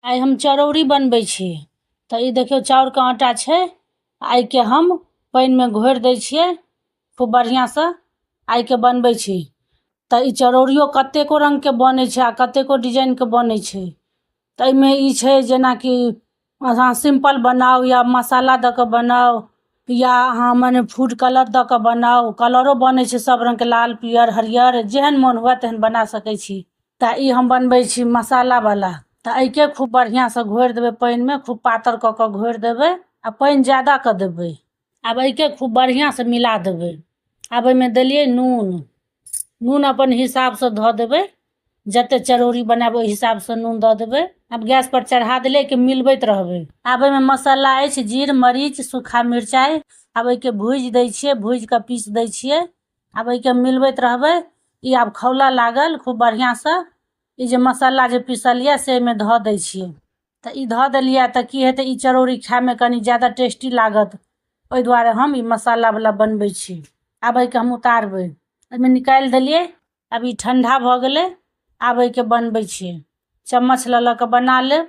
आइ हम चरौरी बनबै छी। तऽ ई देखियौ चाउरके आटा छै। एहिके हम पानिमे घोरि दै छियै खूब बढ़िआँसँ। एहिके बनबै छी। तऽ ई चरौरियो कतेको रङ्गके बनै छै आ कतेको डिजाइनके बनै छै। तऽ एहिमे ई छै जेनाकि अहाँ सिम्पल बनाउ या मसाला दऽ कऽ बनाउ या अहाँ मने फूड कलर दऽ कऽ बनाउ। कलरो बनै छै सब रङ्गके, लाल पियर हरियर, जेहन मोन हुए तेहन बना सकै छी। तऽ ई हम बनबै छी मसालावला। तऽ एहिके खूब बढ़िआँसँ घोरि देबै पानिमे, खूब पातर कऽ कऽ घोरि देबै आ पानि ज्यादा कऽ देबै। आब एहिके खूब बढ़िआँसँ मिला देबै। आब एहिमे देलियै नून। नून अपन हिसाबसँ धऽ देबै, जते चरौरी बनायब ओहि हिसाबसँ नून दऽ देबै। आब गैस पर चढ़ा देलियै कि मिलबैत रहबै। आब एहिमे मसाला अछि जीर मरीच सूखा मिरचाइ। आब एहिके भूजि दै छियै, भूजि कऽ पीस दै छियै। आब एहिके मिलबैत रहबै। ई आब खौलऽ लागल खूब बढ़िआँसँ। ई जे मसाला जे पीसल यऽ से एहिमे धऽ दै छियै। तऽ ई धऽ देलियै तऽ की हेतै, ई चरौरी खायमे कनि ज्यादा टेस्टी लागत। ओहि दुआरे हम ई मसालावला बनबै छी। आब एहिके हम उतारबै। एहिमे निकालि देलियै। आब ई ठण्डा भऽ गेलै। आब एहिके बनबै छियै। चम्मच लऽ लऽ कऽ बना लेब।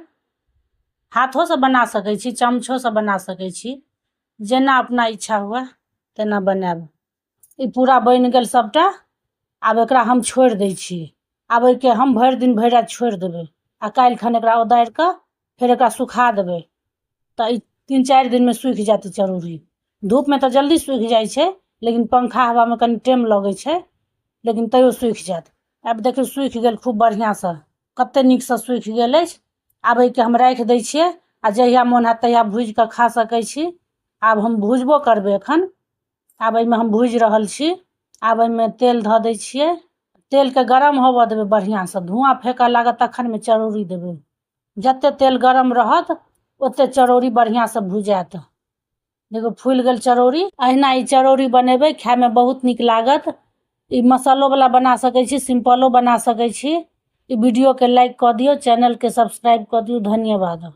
हाथोसँ बना सकै छी, चमचोसँ बना सकै छी, जेना अपना इच्छा हुए तेना बनायब। ई पूरा बनि गेल सबटा। आब एकरा हम छोड़ि दै छी। आब एहिके हम भरि दिन भरि राति छोड़ि देबै आ काल्हि खन एकरा उतारि कऽ फेर एकरा सुखा देबै। तऽ ई 3-4 दिनमे सूखि जायत ई चरौरी। धूपमे तऽ जल्दी सूखि जाइ छै, लेकिन पंखा हवामे कनि टाइम लगै छै, लेकिन तैयो सूखि जायत। आब देखियौ सूखि गेल खूब बढ़िआँसँ, कते नीकसँ सूखि गेल अछि। आब एहिके हम राखि दै छियै आ जहिया मोन हैत तहिया भूजि कऽ खा सकै छी। आब हम भुजबो करबै एखन। आब एहिमे हम भूजि रहल छी। आब एहिमे तेल धऽ दै छियै। तेलके गरम होबऽ देबै बढ़िआँसँ, धुआँ फेकऽ लागत तखन एहिमे चरौरी देबै। जते तेल गरम रहत ओते चरौरी बढ़िआँसँ भुजायत। देखियौ फुलि गेल चरौरी। अहिना ई चरौरी बनेबै, खायमे बहुत नीक लागत। ई मसालोवला बना सकै छी, सिम्पलो बना सकै छी। ई वीडियोके लाइक कऽ दियौ, चैनलके सब्सक्राइब कऽ दियौ। धन्यवाद।